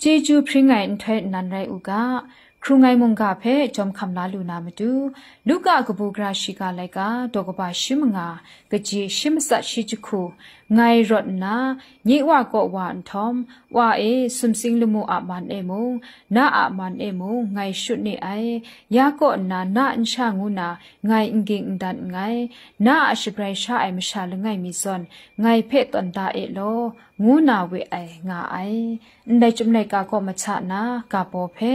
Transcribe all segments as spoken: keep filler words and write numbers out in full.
Chyeju hpring ai nhtoi nnan rai u ga, hkrung ai mungga hpe jawm hkam la lu na matu, Luka kabu gara shiga laika daw kaba shi manga, kaji shi matsat shi jahku, ngai rawt nna, nye wa kaw wa nhtawm, wa e, sumsing lamu a man e mung, na a man e mung, ngai shut ni ai, ya kaw nna na nsha ngu na, ngai n ging n dan nngai, na a shabrai sha ai masha langai mi zawn, ngai hpe tawn da e law, ngu na we ai nga ai. Ndai Chyum Laika kaw mahta na ga baw hpe,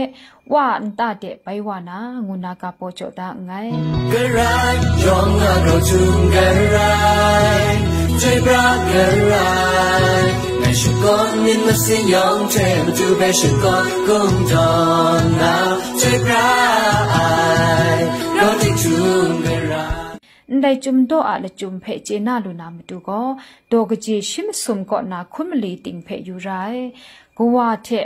wa a nta de bai wa na, ngu na ga baw jaw da nngai. Garai, yawng a grau htum garai, chyoi pra garai, ngai shakawn myit masin yawng hte matu bai shakawn kungdawn na, chyoi pra ai, grau tik htum garai. Ndai Chyum daw a lachyum hpe chye na lu na matu gaw, daw kaji shi masum kaw na hkun mali ting hpe yu ra ai. Kawa hte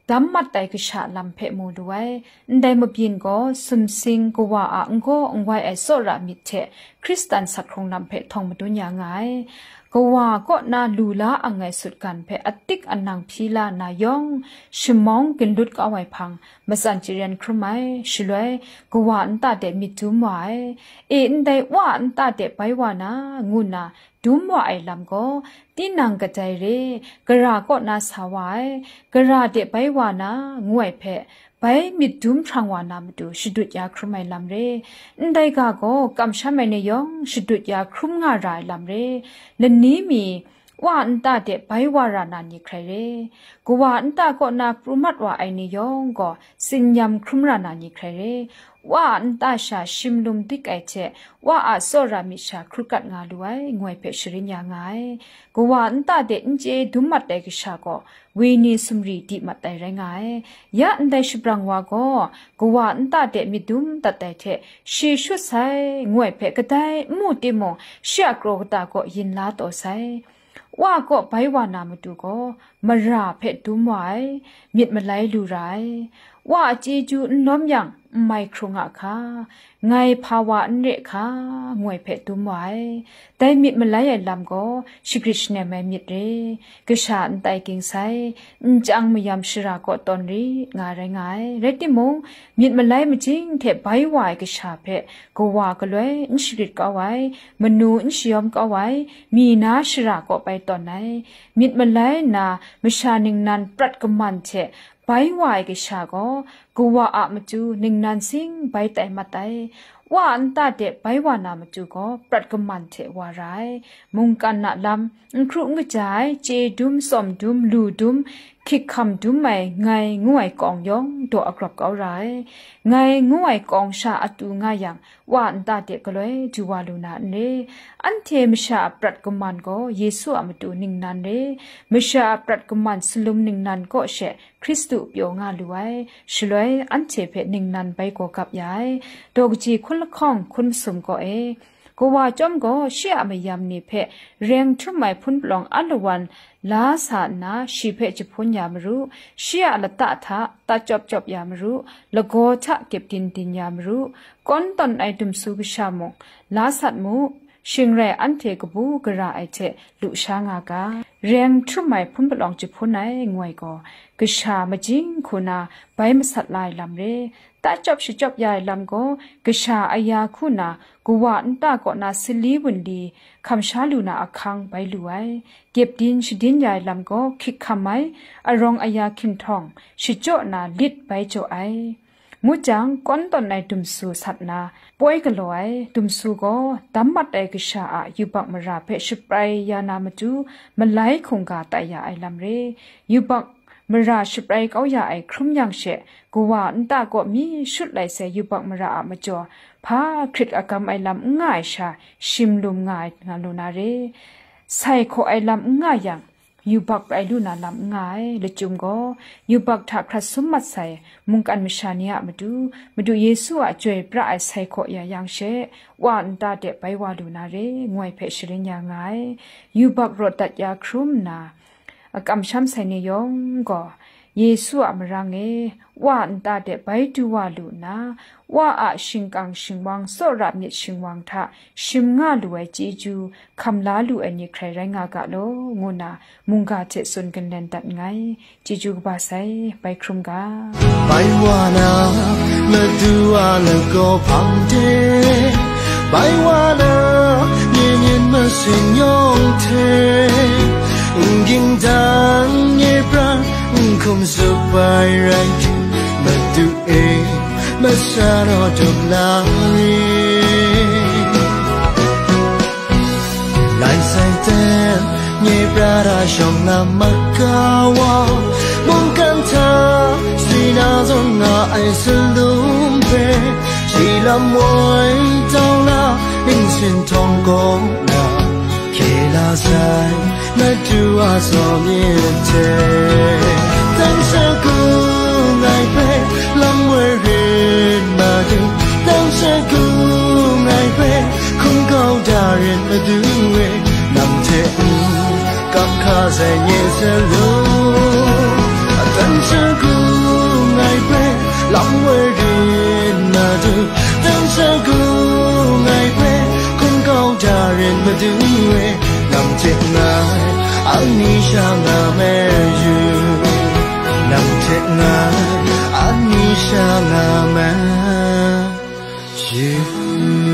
dam mat ai kasha lam hpe mu lu ai. Ndai mabyin gaw sumsing kawa a n-gaw n-wai ai tsawra myit hte Hkristan sak hkrung lam hpe htawng madun ya nga ai. Kawa kaw na lu la ang ai sutgan hpe atik anang hpyi la na yawng, shamawng ginlut kau ai hpang, matsan chyaran hkrum ai, shaloi kawa nta de myit dum wa ai. E, ndai wa nta de bai wa na, ngu na, dum wa ai lam gaw, tinang kadai re, gara kaw na sa wa ai, gara de bai wa na, ngu ai hpe, bai myit dum hprang wa na matu shadut ya hkrum ai lam re. Ndai ga gaw, kamsham ai ni yawng shadut ya hkrum nga ra ai lam re. Lani mi, wa nta de bai wa ra na ni hkrai re. Kawa nta kaw na pru mat wa ai ni yawng gaw, tsin-yam hkrum ra na ni hkrai re. Wa a nta sha shim lum dik ai hte, wa a tsawra myit sha hkrukat nga lu ai, ngu ai hpe sharin ya nga ai. Kawa nta de n chye dum mat ai kasha gaw, wenyi sumri di mat ai rai nga ai. Ya ndai shabrang wa gaw, kawa nta de myit dum dat ai hte, shi shut sai, ngu ai hpe kadai n mu timung, shi a kraw kata gaw yin la taw sai. Wa kaw bai wa na matu gaw, mara hpe dum wa ai, myit malai lu ra ai. Wa a chyeju n lawm yang, n mai hkrung a hka, ngai hpa wa n re hka, ngu ai hpe dum wa ai. Dai myit malai ai lam gaw, shagrit shanem ai myit re, kasha n tai ging sai, n chyang mayam shara kaw tawn rit nga rai nga ai. Rai timung, myit malai majing hte bai wa ai kasha hpe, kawa galoi n shagrit kau ai, manu n shayawm kau ai, mi na shara kaw bai tawn ai. Myit malai nna masha ningnan prat kaman hte bai wa ai kasha gaw, kawa a matu ningnan sing bai tai mat ai. Wa a nta de bai wa na matu gaw, prat kaman hte wa ra ai. Mungkan a lam, n hkru n kaja ai, chye dum, tsawm dum, lu dum, hkyik hkam dum ai, ngai ngu ai kawng yawng daw agrawp kau ra ai. Ngai ngu ai kawng sha atu nga yang, wa a nta de galoi du wa lu na n re. Anhte masha a prat kaman gaw Yesu a matu ningnan re. Masha a prat kaman salum ningnan kaw she Hkristu pyaw nga lu ai. Shaloi anhte hpe ningnan bai gaw gap ya ai. Daw kaji hkun lahkawng hkun masum kaw e. Kawa chyawm gaw shi a mayam ni hpe reng htum ai hpun palawng alawan la sa nna, shi hpe jahpun ya maru, shi a lata hta tat chyawp chyawp ya maru, lagaw hta kyepdin din ya maru, kawn tawn ai dumsu kasha mung la sat mu, shing rai anhte kabu gara ai hte lu sha nga ga. Reng htum ai hpun palawng jahpun ai, ngu ai gaw, kasha majing hku na bai masat la ai lam re. Tat chyawp shachyawp ya ai lam gaw, kasha aya hku na, kawa nta kaw na sali wunli, hkam sha lu na ahkang bai lu ai. Gyepdin shadin ya ai lam gaw, hkyik hkam ai, arawng aya hkinhtawng, shachyaw na lit bai jaw ai. Ngut jang, kawn tawn ai dumsu sat na, poi galaw ai. Dumsu gaw, dam mat ai kasha a yubak mara hpe shaprai ya na matu, malai hkungga tai ya ai lam re. Yubak mara shaprai kau ya ai hkrum yang she, kawa nta kaw mi shut lai sai yubak mara a majaw, hpa hkrit agam ai lam n nga ai sha, shim lum nga ai nga lu na re. Sai hkaw ai lam n nga yang, yubak rai lu na lam n nga ai. Lachyum gaw, yubak hta hkrat sum mat sai mungkan masha ni a matu, Madu Yesu a chyoi pra ai sai hkaw ya yang she, wa nta de bai wa lu na re, ngu ai hpe sharin ya nga ai. Yubak rawt dat ya hkrum nna, a kamsham sai ni yawng gaw, Yesu a marang e, Wa a nta de bai du wa lu nna, Wa a shingkang shingwang tsawra myit shingwang hta shim nga lu ai chyeju hkam la lu ai ni hkrai rai nga ga law, ngu nna mungga hte tsun ginlen dat nngai. Chyeju kaba sai, bai hkrum ga. Bai wa na, Madu a lagaw hpang de, bai wa na, nye myin masin yawng hte, n ging dan, nye pran, n hkum zup ai rai hte, Madu e, masa naw dum la re. Lai sai ten, nye pra da shawng na maka wa, mungkan hta, si na zawn nga ai salum hpe, shi lam woi tau na, ningsin htawng kaw na, hkye la sai, Madu a zawn myit hte. Dang shagu ngai hpe, lam woi rit Madu, dang shagu ngai hpe, hkum kau da rit Madu e, nang hte n kam hka sai nye salu. Dang shagu ngai hpe, lam woi rit Madu, dang shagu ngai hpe, hkum kau da rit Madu e, nang hte ngai, ani sha nga me yu, nang hte ngai, ani sha nga me yu.